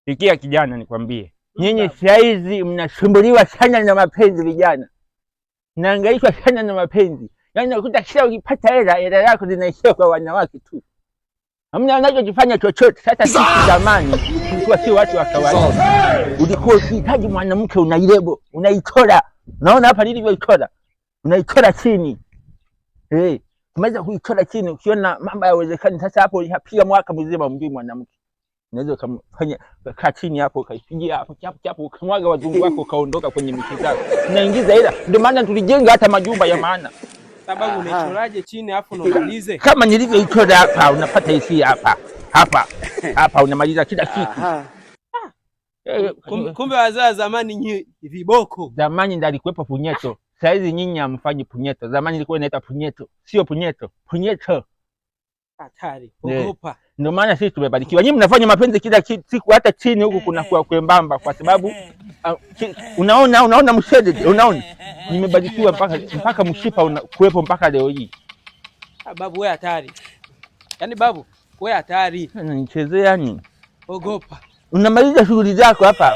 Sikia kijana, nikwambie, nyinyi saizi mnasumbuliwa sana na mapenzi vijana, mnahangaishwa sana na mapenzi. Yaani unakuta kila ukipata hela, hela yako zinaishia kwa wanawake tu, hamna unachokifanya chochote. Sasa sisi zamani tulikuwa si watu wa kawaida, ulikuwa ukihitaji mwanamke unailebo, unaichora. Unaona hapa nilivyoichora, unaichora chini eh, kumaliza kuichora chini, ukiona mambo hayawezekani, sasa hapo ulipiga mwaka mzima mjui mwanamke unaweza ukamfanya kaa chini hapo ukaipigia hapo chapu chapu ukamwaga wazungu wako ukaondoka kwenye miti zako, unaingiza hela. Ndio maana tulijenga hata majumba ya maana, Sababu unaichoraje chini afu unamalize? Kama nilivyoichora hapa, unapata hisia hapa hapa hapa, unamaliza kila kitu. Kumbe wazee wa zamani nyi viboko. Zamani ndo alikuwepo punyeto, saizi nyinyi hamfanyi punyeto. Zamani ilikuwa inaita punyeto, sio punyeto, punyeto. Hatari, Eh. ogopa. Ndio maana sisi tumebarikiwa. Nyinyi mnafanya mapenzi kila siku, hata chini huku kuna kuwa kwembamba, kwa sababu unaona unaona mshede, unaona nimebarikiwa mpaka mshipa kuwepo mpaka leo hii. Ah, babu wewe hatari. Yaani babu wewe hatari. Unanichezea yani? Ogopa. Unamaliza shughuli zako hapa.